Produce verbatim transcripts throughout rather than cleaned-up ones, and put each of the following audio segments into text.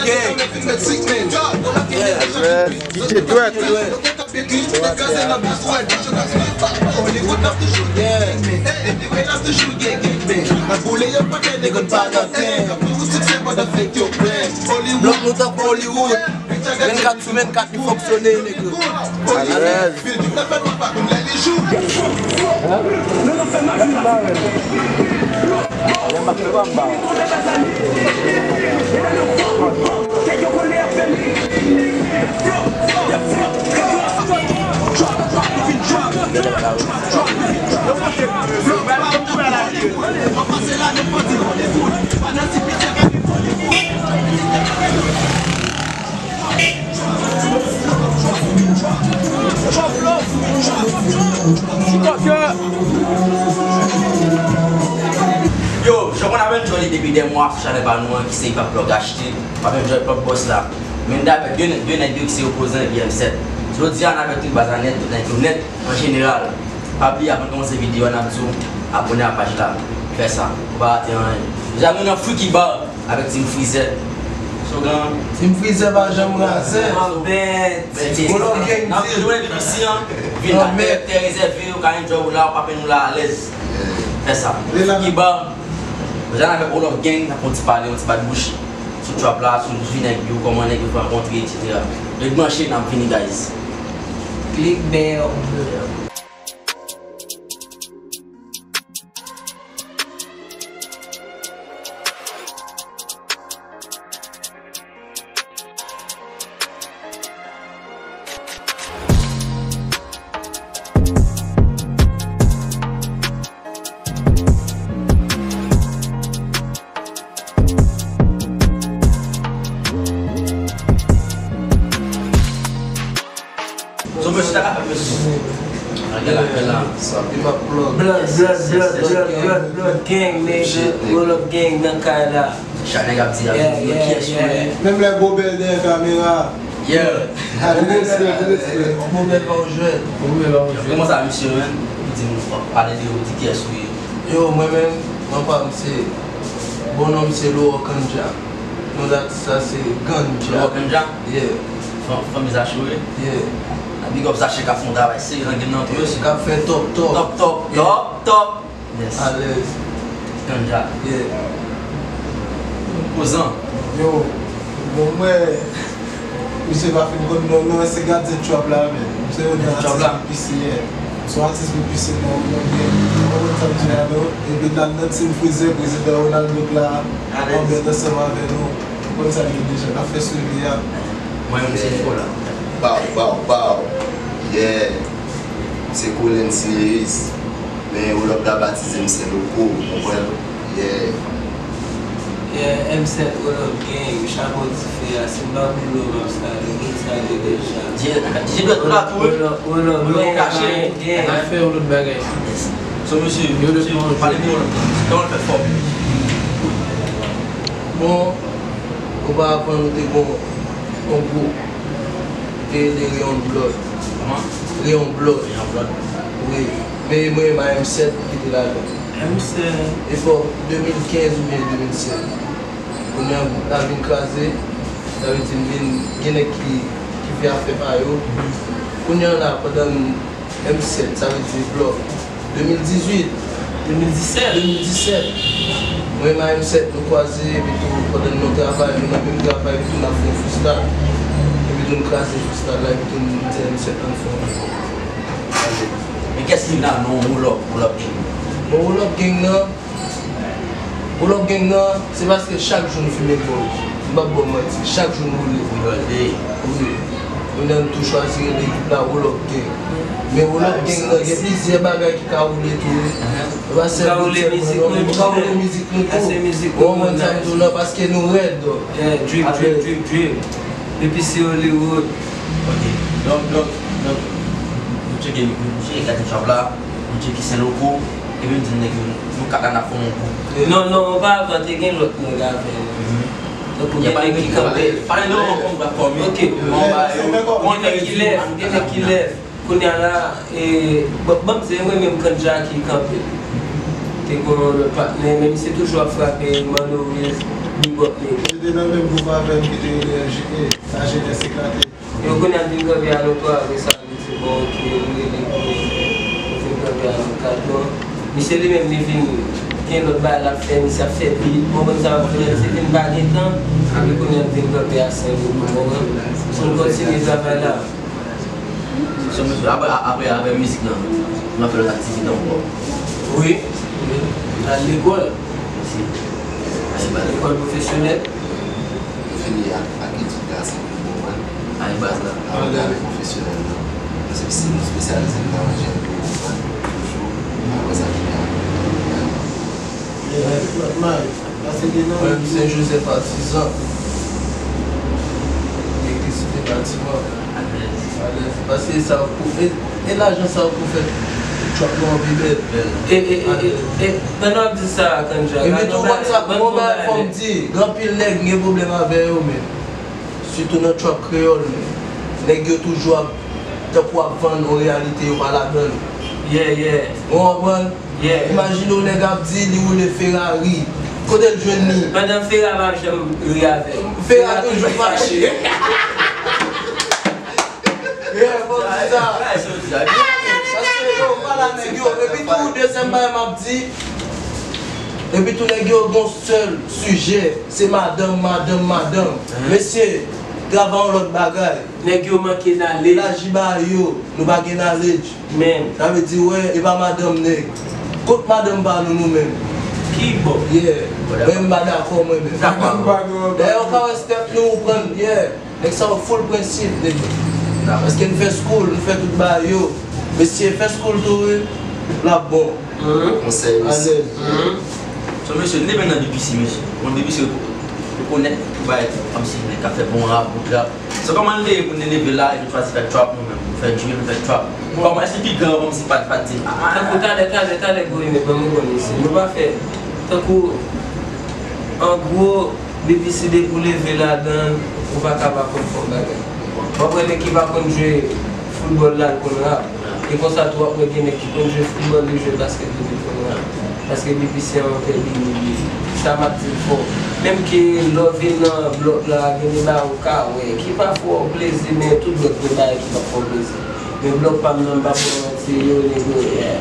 Gang. Yeah. D J Dwet. Dwet. Blòk nou tankou Hollywood. Vennkat sou vennkat li fonksyone, nèg. Alèz. Yo, jan konn ap enjoy li depi dè mwa sou chanèl pa nou an ki se Hip Hop Plug H T. M ap enjoy Plug Boss la. Men m t avèk de, de nèg yo ki se Opozan epi M sèt. Jodi a n avèk tout baz la nèt, tout nèg yo nèt an jeneral. Pa bliye avan n kòmanse videyo a n ap di w abòne a paj la. Fè sa. Ou pa rate anyen. Deja nou nan Freaky Bar. Avèk Team Freezer. Slogan. Team Freezer pa janm raze. Mwen bèt. Bèt. Gwo lòv gang. N ap toujou rele pipisi an. Vin atè, tè rezève, ou ka enjoy ou la, ou pa penn ou la alèz. Fè sa. Freaky Bar. Jan avèk Gwo Lòv Gang, n ap fè yon ti pale, yon ti bat bouch. Sou trap la, sou vi nèg yo, kòman nèg yo fè rankontre, etsetera. Ret branche, n ap vini, guys. Klik bèl. So, mesye, sa ka fèt, mesye. Gade la, gade la. Blood, blood, blood, blood, blood, blood, blood gang, nigga. Roll up gang nan kay la. Chak nèg ap di, ap di, yo, kiyès ou ye? Menm lè gwo bèl dèyè kamera. Yeah. Respè, respè. Yon bon bèl pa w jwèt. Bon bèl pa w jwèt. Kòman sa, mesye, menm? Li di, pale de ou, di kiyès ou ye. Yo, mwen menm, non pa m se, bon non m se Laurent Kandja. Non datis la se Ganja. Laurent Kandja? Yeah. Fan-, fanmi Zacho wi. Yeah. A big up Zacho k ap fè yon travay serye nan game nan tou. Yo, se k ap fè top, top. Top, top, top, top. Yes. Alèz. Ganja. Yeah. Opozan. Yo, bon, mwen, misye pa fin konn non, non, se gadyen trap la, men. Misye yon atis pipisi, yeah. Se yon atis pipisi, non, non, byen. Ou konprann sa m di la, non? Epi n al nan Team Freezer, prezidan Ronaldo k la, anbèt ansanm avè nou. Ou konn sa l ye deja, n ap fè swivi a. Mwen menm se Nicolas. Bow, bow, bow. Yeah. Se Colin Series. Men Roll Up la batize m Sen Loko, ou konprann? Yeah. Yeah, M sèt Roll Up Gang, chapo dife a, se Baboulo m ap salye, moun salye deja. Di, di dwèt ou la tou, wi. Roll Up, roll up, roll up, gang, gang. Fè yon lòt bagay. So, mesye, yo de mesye, pale pou Roll Up Gang. Kòman l fèt fò? Bon, oparavan nou te gon yon gwoup ki te rele Rayon Blood. Kòman? Rayon Blood. Rayon Blood. Wi. Men mwen menm a M sèt ki te ladan. M sèt. Epòk de mil kenz oubyen de mil sèz. Kounye a gwoup la vin kraze, sa vle di m vin gen nèg ki, ki fè afè pa yo. Kounye a la, pandan M sèt, sa vle di blòk. De mil dizuit. De mil disèt. De mil disèt. Mwen menm a M sèt, nou kwaze, epi tou, pandan nou travay, nou nan menm travay, epi tou, n ap fè yon freestyle. Epi tou, nou kraze freestyle la, epi tou, nou di M sèt, ann fè yon. Men kiyès ki vin ak non Roll Up, Roll Up Gang? Bon, Roll Up Gang nan, Roll Up Gang nan, se paske chak jou nou fimen dwòg. M p ap ba w manti, chak jou nou woule. Wi. Kounye a nou tou chwazi rele gwoup la Roll Up Gang. Men Roll Up Gang nan, gen plizyè bagay ki ka woule tou, wi. E pa sèl nou sèlman, non, men nou ka woule mizik nou tou. Ou konprann sa m di w lan, paske nou rèd. Yeah, drip, drip, drip, drip. Depi se Hollywood. Ok. Donk, donk, donk, nou tcheke, nou tcheke gade trap la, nou tcheke Sen Loko, epi nou di nèg yo, nou kat la n ap fè yon gwoup. Non, non, oparavan te gen lòt nèg avè nou. Tankou gen nèg ki kanpe. Pale de yon gwoup rap fòme. Ok. Gen nèg ki lèf, gen nèg ki lèf. Kounye a la, e, ban, ban m di, mwen menm Kandja ki kanpe. Te gon lòt patnè, men misye toujou ap frape, Manno Riz. Big up, nèg. Misye te nan menm gwoup avè m ki te rele L J E, La Jeunesse Éclatée. Yo kounye a vin kanpe a nou twa, apre sa, nou di, bon, ok, nou rele kounye a, nou vin kanpe a nou kat, bon. Misye li menm, li vin gen lòt bagay l ap fè, misye ap fè bit, bon, konn sa m ap fè, misye vin pa gen tan, epi kounye a vin kanpe a Sendomeng, bon, bon. So, nou kontinye travay la. So, mesye, apre, apre, apre mizik lan, nou ap fè lòt aktivite ankò? Wi, wi. Al lekòl. Mèsi. Mèsi, ba lekòl pwofesyonèl. Nou fini ak, ak etid la, se pou nou konprann. Ak baz la. Apre, ale pwofesyonèl lan. Paske si nou espesyalize nou nan manje pou nou konprann, toujou, apre sa, vini ak lòt may. Mwen, se Joseph Artisan. Elektrisite batiman. Alèz. Paske sa pou, e, e lajan sa pou fè trap nou anpi bèl. E, e, e, e, e, pandan w ap di sa, Kandja, epi tou, bann sa, bon bagay fò m di, gen anpil nèg m gen pwoblèm avè yo, men sitou nan trap kreyòl, men nèg yo toujou ap, tankou ap vann yon reyalite yo pa ladan l. Yeah, yeah. Ou konprann? Yeah. Imajine yon nèg ap di li woule Ferrari. Kote l jwenn li? Pandan Fera pa janm ri avè l. Fera toujou fache. Yeah, fò m di sa. Paske yo pale a nèg yo. Epi tou, dezyèm bagay m ap di, epi tou nèg yo gon sèl sijè, se madanm, madanm, madanm. Mesye, travay yon lòt bagay. Nèg yo manke knowledge. Elaji ba yo, nou pa gen knowledge. Men. Sa vle di, wè, e pa madanm nèg. Kot madanm pa nou, nou menm? Ki bò? Yeah. Mwen, m pa dakò, mwen menm. Dakò. Dayè, ou ka wè step nou, ou pran, yeah. Nèg sa yo full prensip, nèg. Paske n fè school, n fè tout bagay yo. Mesye, fè school tou, wi. L ap bon. Konsèy, mesye. Alèz. So, mesye, n te menm nan B P C, mesye. Bon, B P C, rekonèt pou bay, kòmsi, nèg k ap fè bon rap, bout rap. So, kòman l te ye pou n te leve la, epi n chwazi fè trap nou menm? Nou fè drill, nou fè trap. Kòman, èske pi gran kòmsi pa t, pa t di, ah, ah, tankou talè, talè, talè, gwo limit, ban m reponn misye. Nou pa fè, tankou, an gwo, B P C depi w leve ladan l, ou pa ka pa konn fè yon bagay. W ap wè nèg ki pa konn jwe foutbòl la, l konn rap. E konsa tou, w ap wè gen nèg ki konn jwe foutbòl, li jwe baskèt, li vin konn rap. Paske B P C an yon pè bini li ye. Sa m ap di l fò. Menm ke lè w vin nan blòk la, gen de bagay ou ka wè ki pa fè w plezi, men tout blòk gen bagay ki p ap fè w plezi. Men blòk pa m nan, m p ap fè w manti, yo negosye.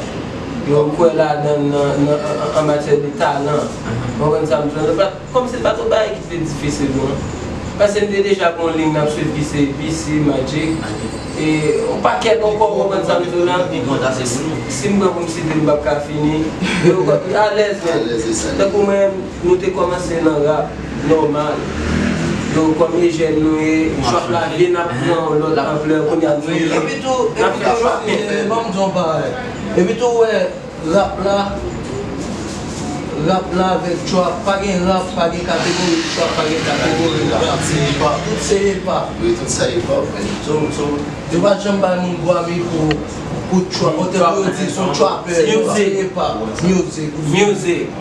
Yo kwè ladan l nan, nan, an, an, an matyè de talan. Ou konprann sa m di w la? Kòmsi l pa t yon bagay ki te difisil, non. Paske m te deja gen yon liy n ap swiv ki se B C Magic. E yon pakèt ankò, ou konprann sa m di w la? Si m pran pou m site, m p ap ka fini. Yo, alèz, men. Tankou mwen, nou te kòmanse nan rap nòmal. Yo, kòm Ejèn nou ye, trap la vin ap pran yon lòt anplè, kounye a nou ye. Epi tou, epi tou, ban m di yon bagay. Epi tou, wè, rap la, rap la avèk trap, pa gen rap, pa gen kategori trap, pa gen kategori rap. Tout se hip hop. Wi, tout se hip hop, men. So, so, yo pa janm bay moun gwa mi pou, pou trap. Otan pou yo di se yon trapper, yo se hip hop, music. Music.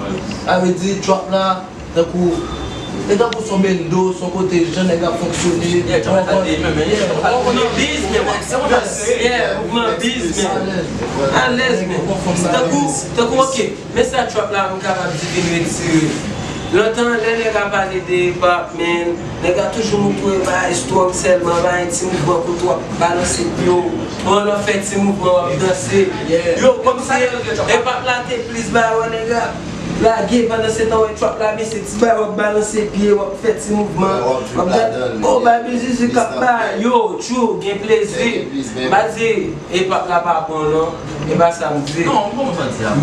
Sa vle di trap la, tankou, e tankou s on bendo, s on kote jan nèg ap fonksyone. Yeah, trap la te menm, men, yeah, trap la te menm, men, yeah, mouvman bizmen. Alèz, men. Tankou, tankou, ok, men sa trap la, m kapab di vin retire. Lontan, lè nèg a pale de hip hop, men, nèg a toujou montre bagay strong sèlman, bagay ti mouvman kote w ap balanse pye w, pandan w ap fè ti mouvman, w ap danse. Yo, kòmsi hip hop la te plis bagay, wè nèg a lage, pandan se tan wè trap la, men se ti bagay w ap balanse pye, w ap fè ti mouvman, w ap gad, oh, bay bizizi k ap bay, yo, true, gen plezi. M pa di hip hop la pa bon, non, e pa sa m di.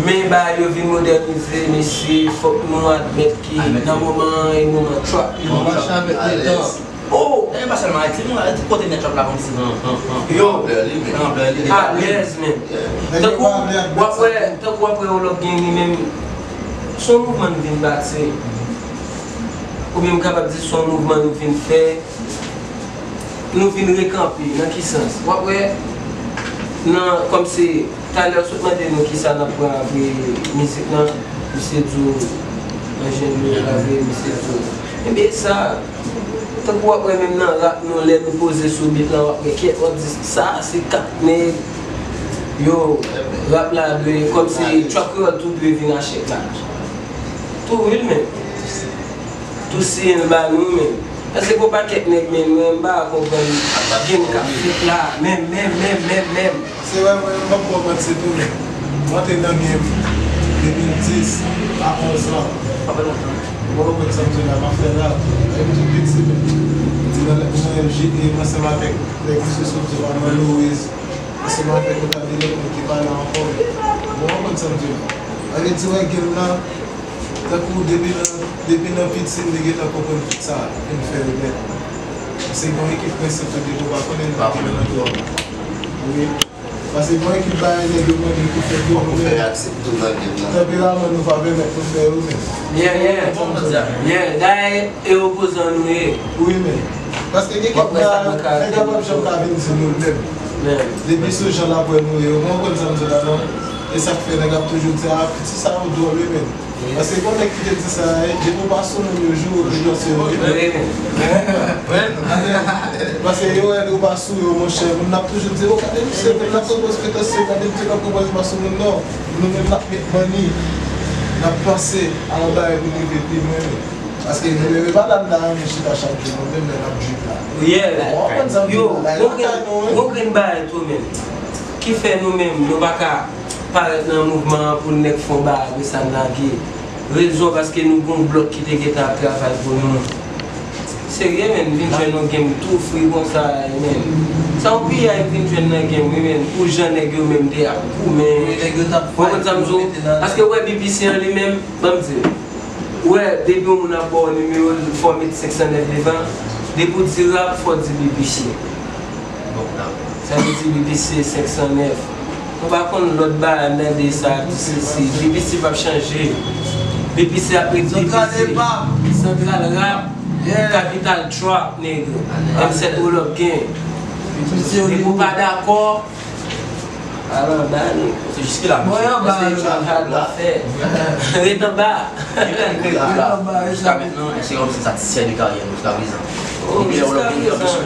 Men bagay yo vin modènize, mesye, fòk nou admèt ki nan moman an, e moman trap yo. Nou mache avèk letan. Oh! E pa sèlman Ayiti, non, tout kote nèg trap la kòmsi nan, nan, nan, yo, nan anplè li, men. Alèz, men. Tankou w ap wè, tankou w ap wè yon lòt gen li menm, s on mouvman n vin bati. Oubyen m kapab di s on mouvman n vin fè, nou vin rekanpe. Nan ki sans? W ap wè, nan, kòmsi, talè w sot mande nou kisa n ap pran apre mizik lan, misye di w, enjenyè lave, misye di w. Ebyen, sa, tankou w ap wè menm nan rap nou, lè nou poze sou beat lan, w ap wè kèt, w ap di, sa, se kat nèg. Yo, rap la dwe, kòmsi trap kreyòl tou dwe vin a chèk la. Tou, wi, men. Siyen l ba nou menm. Paske gon pakèt nèg menm, mwen m pa konprann game k ap fèt la. Menm, menm, menm, menm, menm. Se vre, mwen, m p ap ba w manti tou, men mwen antre nan game de mil dis a onz an. Ou konprann sa m di w la, m ap fè rap depi tou piti, men. M te nan, nan L G T, m ansanm avèk nèg misye sot di w la, Manno Wiz, ansanm avèk yon ta de lòt moun ki pa la ankò, men. Ou konprann sa m di w la. Sa vle di, wè, game nan, tankou depi nan, depi nan piti, m te gentan konprann tout sa, e m fè yo nèt. Se yon ekip prensip tou, depi w pa konnen nan game nan twòp. Wi. Paske bon ekip bagay nèg yo mande pou fè pou nou menm. Tanperaman nou pa pèmèt nou fè yo menm. Yeah, yeah. Yeah, dayè e opozan nou ye. Wi, men. Paske gen kèk bagay nèg yo p ap janm ka vin di nou l menm. Depi sou jan l ap wè nou ye, ou konprann sa m di w la non? E sa k fè nèg ap toujou di, a, piti sa yo dwòl wi menm. Paske gon nèg ki te di sa, depi w pa sou moun yo, jou yo, yo panse yo wi. Paske yo wè ou pa sou yo, monchè, moun nan ap toujou di, o, gade misye, moun nan pran pòz pete se, gade misye k ap pran pòz pa sou moun, non. Nou menm n ap met manni, n ap panse a yon bagay pou n rive pi lwen, men. Paske nou menm e pa la n ta renmen chita chak jou, nou menm lè n ap drip la. Ou konprann sa m di w la, lakay nou, wi. Gon grenn bagay tou menm ki fè nou menm nou pa ka parèt nan mouvman an pou nèg fè yon bagay apre sa n lage. Rezon paske nou gon blòk ki te gentan ap travay pou nou. Serye, menn, vin jwenn yon game tou fri konsa, menn. Sa yon piyay m vin jwenn nan game, wi, menn. Pou jan nèg yo menm te ap goumen. Ou konprann sa m di w? Paske w wè B P C an li menm, ban m di w. Ou wè, depi yon moun ap ba w nimewo l, fò w met senk san nèf devan. Depi w di rap, fò w di B P C. Sa vle di B P C senk san nèf. Nou pa konn lòt bagay nan de sa, di se, se B P C p ap chanje. B P C ap ret B P C. Santral Rap, Capital Trap, nèg. M sèt Roll Up Gang. Depi w pa dakò, al anba nou. Se jiske la, mesye. Èske Trap Hard la fè? Ret anba. Jiska mentnan, èske w satisfè de karyè nou jiska prezan? Jiska prezan.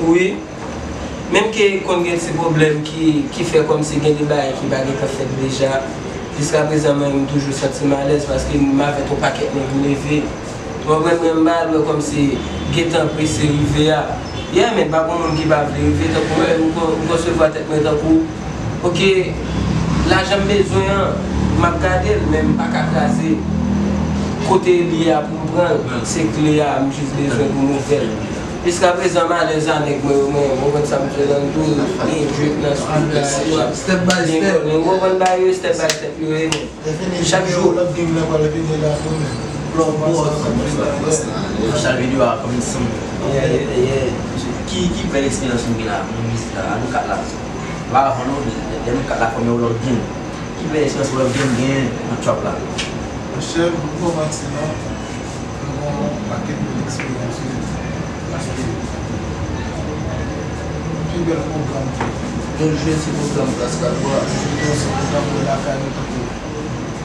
Wi. Menm ke konn gen ti pwoblèm ki, ki fè kòmsi gen de bagay ki pa gentan fèt deja. Jiska prezan, mwen, m toujou santi m alèz paske m avèk yon pakèt nèg m leve. Ou konprann mwen, m pa al wè kòmsi gentan prese rive a. Yeah, men pa gon moun ki pa vle rive, tankou mwen, m kon-, m konsevwa tèt mwen tankou, oke, lajan m bezwen an, m ap gade l, men m pa ka kraze kote l ye a pou m pran l. Se kle a, m jis bezwen pou m ouvè l. Jiska prezan, m alèz a nèg mwen yo, mwen, ou konprann sa m di w la, m tou gen drip nan sou, gen, ou konprann bagay yo, step by step yo ye, men. Chak jou. Lòt gang nan pral vini la tou, men. Nan chal videyo a, kòm sanm. Ki, ki bèl eksperyans nou gen la, nan mizik la, a nou kat la. Pa avan non, lè nou kat la fòme yon lòt gang. Ki bèl eksperyans yon lòt gang gen nan trap la? Monchè, m pa manti non. Nou gon pakèt bèl eksperyans, wi. Paske pi bèl pwogram tou. Nou jwe se pwogram Plas Kalbwa. Nou jwe se pwogram de lakay nou tankou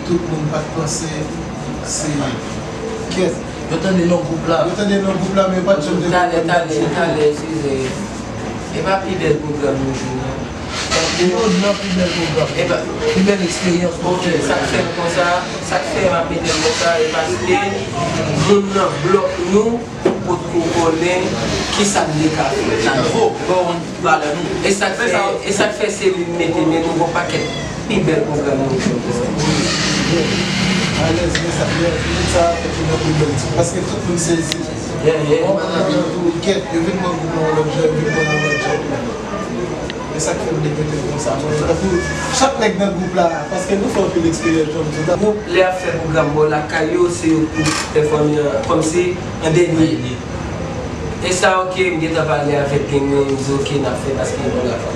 tout moun pa t panse se kèt. Yo tande non gwoup la. Yo tande non gwoup la, men yo pa t janm te konprann. Talè, talè, talè, eskize. E pa pi bèl pwogram nou jwe, non. Nou nan pi bèl pwogram. Pi bèl eksperyans. Ok, sa k fè m konsa, sa k fè m ap mete l konsa, e paske moun nan blòk nou potko konnen kisa n te ka fè. Sa nouvo. Bon, valè nou. E sa k fè, e sa k fè se li n mete, men nou gon pakèt pi bèl pwogram nou jwe konsa. Alèz, men sa, men sa fè ki nan pi bèl ti, paske tout moun sezi. Yeah, yeah. Bon, kèt, yo vin pran gwoup nan yon lòt jan, yo vin pran yon lòt jan. E sa k fè m te mete l konsa. Mwen, tankou chak nèg nan gwoup la, paske nou fè anpil eksperyans, jan m di w la. Gwoup, lè y ap fè pwogram bò lakay yo, se yo k pou pèfòme an, kòmsi an dènye. E sa, oke, m gentan pale avèk gang mwen, m di, oke, n ap fè paske nou la fè.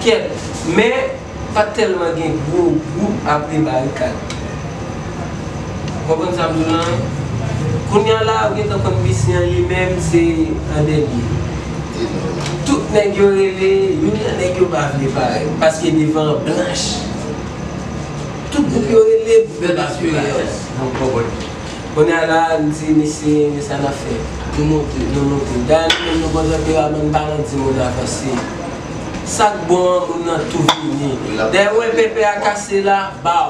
Kèt, men, pa t tèlman gen gwo gwoup apre Barikad. Ou konprann sa m di w lan? Kounye a la, ou gentan konn misye an li menm, se an dènye. Tout nèg yo rele, youn nan nèg yo pa vle parèt, paske devan an blanch. Tout gwoup yo rele, gwoup yo pa vle parèt. Kounye a la, m di, mesye, men sa n ap fè. Nou monte. Nou monte. Dayè, nou menm, nou gon tanperaman, n pa nan di moun avanse. Sa k bon an, moun nan tou vini. Dayè, ou wè pèpè a kase la, baw.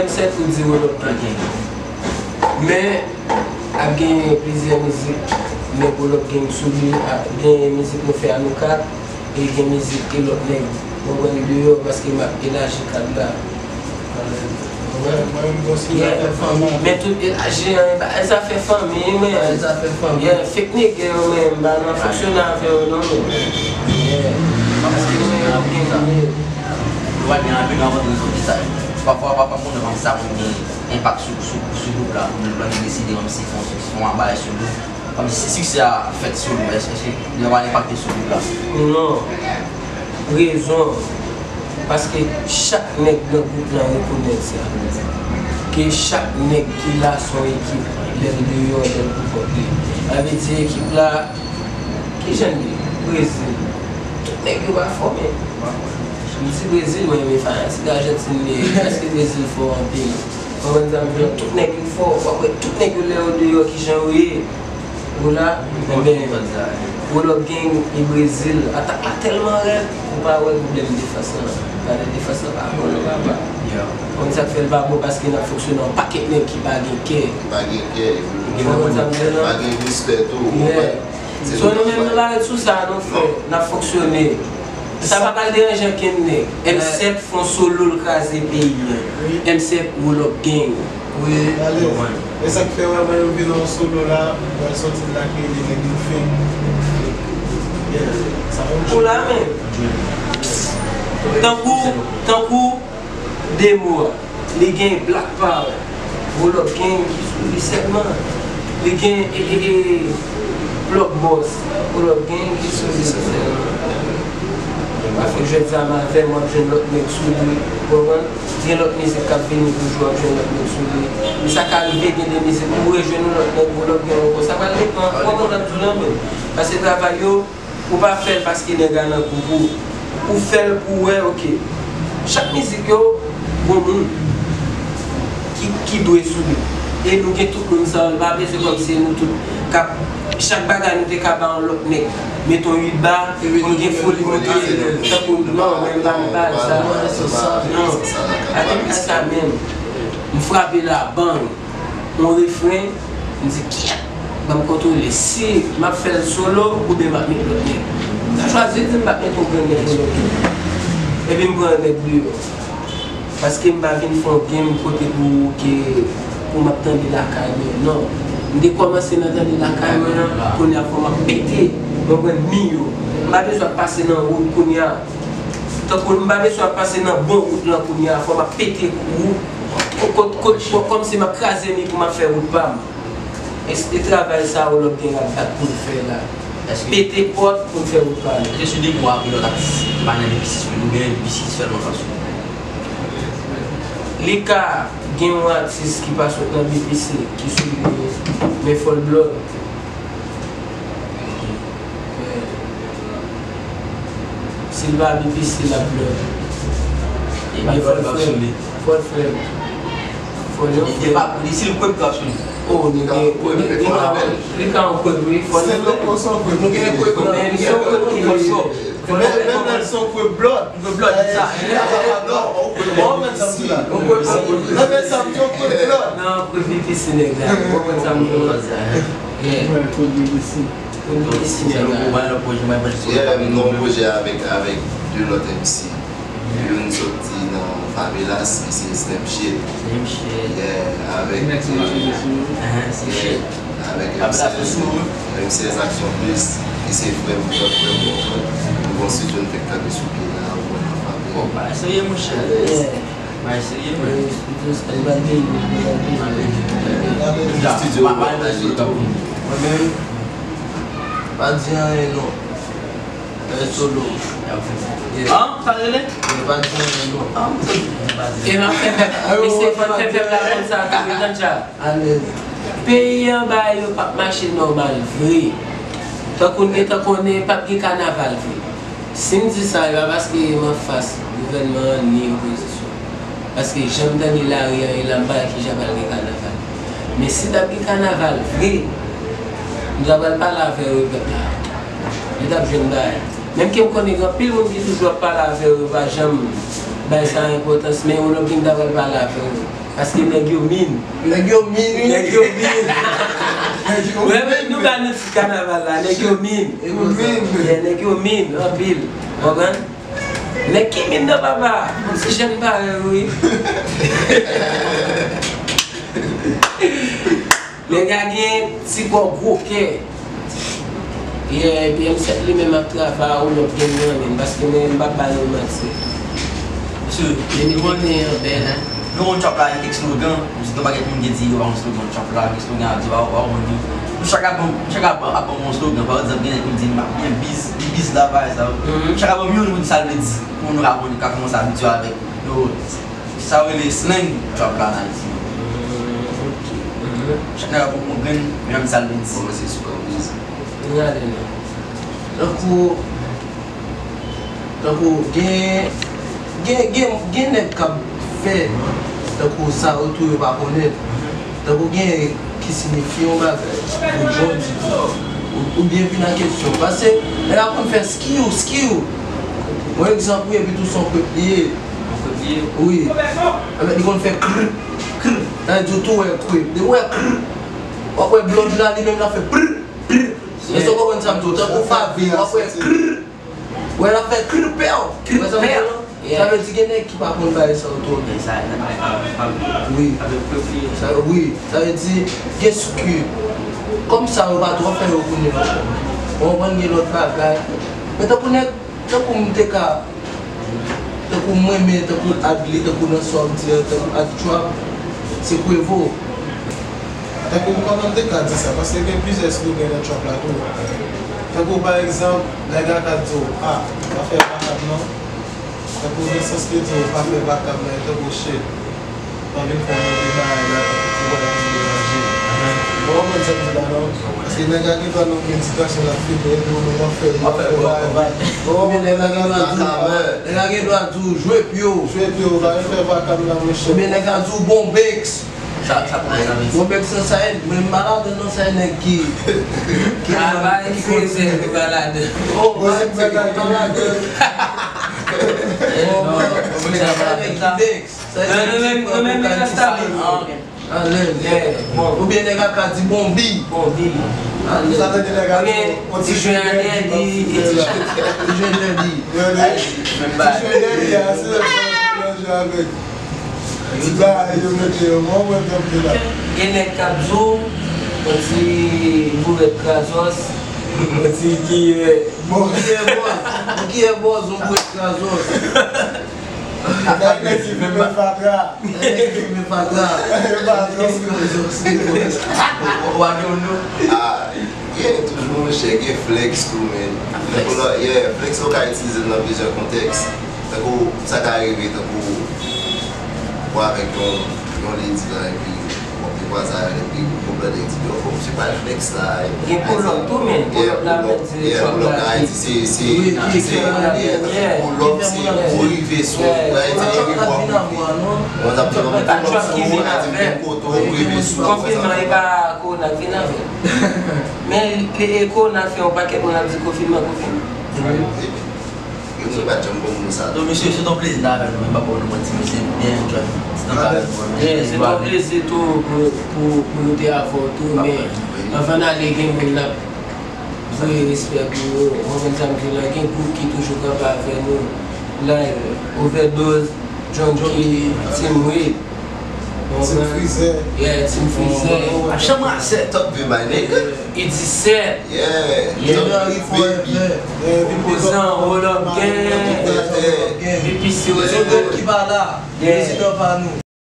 M sèt ou di Roll Up Gang. Men, ap gen plizyè mizik nèg Roll Up Gang sou li, ap gen mizik nou fè a nou kat, e gen mizik ke lòt nèg, mwen pran li deyò paske m ap elaji kad la. Mwen, mwen, mwen, si sa fè fanmi. Men tout elaji an, e pa, e zafè fanmi, men. E zafè fanmi. Yeah, fake nigga yo, men, m pa nan fonksyone avè yo, non, men. Yeah. Paske mwen, yo gen. Yo pa gen anpil nan vant rezon ki sa yo. Pafwa, pafwa, moun nan sa moun gen enpak sou, sou, sou gwoup la. Moun nan deside, menm si fon, fon a bay sou gwoup. Kòm si siksè a fèt sou nou, èske, èske li va enpakte sou gwoup la? Non. Rezon, paske chak nèg nan gwoup lan rekonèt sa. Ke chak nèg ki la se yon ekip, lè l deyò, lè l pou kont li. Sa vle di ekip la, kijan l ye? Brezil. Tout nèg yo pa fò, men. M di Brezil, mwen renmen fanatik Ajantin li ye. Èske Brezil fò anpil? Konprann sa m di w? Tout nèg yo fò. W ap wè tout nèg yo lè yo deyò kijan yo ye. Ou la, enben, Roll Up Gang e Brezil. Atak la tèlman rèd, ou pa wè pwoblèm defans lan. Pale defans lan pa bon non papa. Konn sa k fè l pa bon, paske n ap fonksyone yon pakèt nèg ki pa gen kè. Ki pa gen kè. Konprann sa m di w lan? Pa gen respè tou. Yeah. So nou menm nou pa ret sou sa non frè. N ap fonksyone. Sa pa pral deranje ankenn nèg. M sèt fè yon solo l kraze peyi an. M sèt Roll Up Gang. Wi. E sa k fè wè mwen yo vin yon solo la, mwen sòti l la kreye de nèg yo fake. Ou la menm. Tankou, tankou demo a. Li gen Black Power, Roll Up Gang ki sou li sèlman. Li gen e, e, e, Plug Boss, Roll Up Gang ki sou li sèlman. Paske jwèt zam avè m, w ap jwenn lòt nèg sou li, ou konprann? Gen lòt mizik k ap vini toujou, w ap jwenn lòt nèg sou li. Men sa ka rive, gen de mizik ou rejwenn yon lòt nèg, Roll Up Gang ankò. Sa pral depann, ou konprann sa m di w la menm? Paske travay yo, Ou pa fè l paske nèg la nan gwoup ou. Ou fè l pou w wè, oke. Chak mizik yo, gon moun ki, ki dwe sou li. E nou gen tout moun sa yo, li pa bezwen kòmsi se nou tout k ap, chak bagay nou te ka ba yon lòt nèg. Mete yon uit ba, pou l gen foli monte, tankou non, mwen m pa nan bal sa. Non, pa gen bal sa menm. M frape la, bang. Yon refren, m di, "Kyèt, ban m kontwole si m ap fè l solo oubyen m ap met lòt nèg." M ta chwazi di m p ap met yon grenn nèg sou lòt tou. Epi m pran yon nèg deyò. Paske m pa vin fè yon game kote pou ke, pou m ap tande lakay mwen. Non. M te kòmanse nan tande lakay mwen an, kounye a fò m ap pete, w konprann, mi yo. M pa bezwen ap pase nan wout kounye a. Tankou m pa bezwen ap pase nan bon wout lan kounye a, fò m ap pete wout. Kot, kot, kot, kòmsi m ap kraze mi pou m ap fè wout pa m. E, e travay sa a Roll Up Gang ap bat pou l fè la. Pete pòt pou l fè wout pa nou. Èske sou de mwa apre lòt atis ki pa nan B P C sou li oubyen B P C sèlman k ap sou li? Li ka gen yon atis ki pa sot nan B P C ki sou li, men fò l Blood. Si l pa B P C, l ap Blood. Ebyen fò l frè m. Fò l frè m. Fò l yon frè m. Li si l kwèb k ap sou li. Oh, li gen, li gen, li ka yon kwèb wi. Fò l frè m. Nou gen kwèb. Men li se yon kwèb ki fò l frè m. Menm lè l se yon kwèb Blood. Kwèb Blood, sa. Ou kwèb Blood. Ou kwèb Blood. Nan men sa m di yon kwèb Blood. Non, kwèb B P C nèg la. Ou konprann sa m di w la. Yeah. Kwèb B P C. Yeah, nou gen yon pwojè avèk, avèk de lòt M C. Youn soti nan Favelas, li se Slim Shit. Slim Shit. Yeah, avèk, yeah, avèk M sèz, M sèz Action Plus, li se frè m, lòt frè m, bon frè m. Nou gon studio n fèk kanpe sou pye la, ou wè nan Favelas. Bon, bagay serye, monchè. Bagay serye, man. Studio pataje tou. Mwen menm, pa di anyen non. Fè solo. An, sa rele? Yo pa di anyen non. An, m sot. E m ap fè pèp, mesye, fò n fè pèp la konn sa tou, wi, tande sa. Alèz. Peyi an, bagay yo p ap mache nòmal vre. Tankou n gentan konnen, p ap gen kanaval vre. Si m di sa, e pa paske m anfas gouvènman an ni opozisyon. Paske jan m tande lari an ye la, m pa wè kijan pral gen kanaval. Men si t ap gen kanaval vre, m ta pral pale avè yo, pèp la. Yo t ap jwenn bagay. Menm ke m konnen gen anpil moun ki toujou ap pale avè yo, yo pa janm bay sa enpòtans, men yon lòt gen m ta pral pale avè yo. Paske nèg yo min. Nèg yo min, wi. Nèg yo min. Nèg yo min. Wè, men nou ba nou ti kanaval la, nèg yo min. Nèg yo min. Yeah, nèg yo min, anpil. Konprann? Nèg ki min nan papa, se jèn parèy ou wi. Nèg la gen ti kò gwo kè. Yeah, epi M sèt li menm ap travay ou lòt gen nan men, paske men m p ap ba nou manti. Mesye, depi nou konnen an bèl, hein. Nou wè trap la gen kèk slogan, m si gen yon pakèt moun ki di yo pa konn slogan trap la, gen slogan ap di yo pa konn li. Nou chak ap ban, nou chak ap ban, ap ban yon slogan, pa egzanp, gen nèg ki di m ap byen biz, li biz la, bagay sa yo. Nou chak ap ban yon, nou di sa l vle di, pou nou ka konnen, ka kòmanse abitye avèk yo, sa yo rele slang trap la an Ayiti. Chak nèg ap pran yon grenn, men ap di sa l vle di. Kòmanse sou kanpiz. Tankou, tankou gen, gen, gen, gen nèg k ap fè tankou sa yo tou yo pa konnen. Tankou gen ki sinifye yon bagay, ou jan di tou, ou, oubyen vin an kesyon. Paske lè l ap konn fè skiw, skiw. Yon egzanp, wi, epi tou se yon kwèb li ye. Yon kwèb li ye? Wi. Anfèt, li konn fè krr, krr. Sa vle di ou tou wè kwèb. Depi w wè krr, w ap wè Blood la, li menm l ap fè prr, prr. Èske w konprann sa m di w? Tankou Favé, w ap wè krr. Wè, l ap fè kripèw. Wè sa m di la? Sa vle di gen nèg ki pa konn bagay sa yo twò byen. Wi. Sa, wi. Sa vle di gen sou ki. Kòm sa yo pa twò fè yo konnen ankò. Ou konprann, gen lòt bagay. Men tankou nèg, tankou m te ka, tankou mwen, men tankou Adley, tankou nan sa w ap di a, tankou Adtrap, se Kwevo. Tankou kòman m te ka di sa, paske gen plizyè slogan nan trap la tou. Tankou pa egzanp, nèg la ka di w, ah, pa fè vakab non. Tankou gen sans ke di w pa fè vakab la, e tankou shit. Pa vin fè move bagay la, tankou pou bagay vin deranje. Ou konprann sa m di la non? Paske nèg la gen dwa nan yon meditasyon l ap fini, epi ou menm w ap fè, w ap fè bagay. Ou konprann? Nèg la gen dwa di w, nèg la gen dwa di w, jwe pye w. Jwe pye w, pa vin fè vakab la, monchè. Oubyen nèg la di w bon bex. Sa, sa pou sa vle di? Bon, bèk san sa e, men m pa ladan non, sa e nèg ki, ki, ah, ba ki eksprese, li pa ladan. Oh, ba eksprese, li pa ladan. Oh, ba, sa e nèg ki dèks. Sa e nèg ki pran kokayin ki sale. Alèz. Oubyen nèg la ka di bonbi. Bonbi. Alèz. Sa vle di nèg la di, ti jwen an dèdi. Ti jwen dèdi. Ti jwen dèdi a, se lè w jwe avèk. Ti bagay yo mete yo, mwen, mwen, mwen, mwen la. Gen nèg k ap di w, yon ti bourèt krazòs, yon ti kiyè. Bon. Kiyè bòz. Yon kiyè bòz, yon bourèt krazòs. Nèg ki fimen fatra. Nèg ki fimen fatra. Kiyè krazòs. Ou pa gen yon non? Ah, gen toujou, monchè, gen flex tou, men. Flex. Yeah, flex, ou ka itilize l nan plizyè kontèks. Tankou, sa ka rive, tankou, ou avèk yon, yon lady la, epi, w ap dekwaze avè l, epi, yon blòdè di, yo, fò misye pral flex la, epi, gen pull up tou, men, pull up la, men, se trap la ki, se, se, se, yeah, pull up, se pou rive sou, w ap di, rive sou, w ap di, pull up sou, w ap di, vin kote w rive sou, konfinman, e pa kowona k vin avè l. Men, e, e kowona fè yon pakèt moun ap di konfinman, konfinman. Yo, mwen pa t janm konn mo sa. Donk, mesye, se yon plezi la avèk nou, men m pa ba nou manti, mesye, byen enjoy. Se yon plezi tou pou, pou, pou nou te avè w tou, men anvan n ale, gen moun n ap voye respè pou yo. Ou konprann sa m di la, gen gwoup ki toujou kanpe avè nou. Live, Overdose, Junkie, Team Wade. Team Freezer. Yeah, Team Freezer. Machan masè, top view, my nigga. E disèt. Yeah. Top view, baby. Opozan, Hold Up Gang. B P C, Hold Up Gang. Zodèt ki pa la. Yeah. Prezidan pa nou.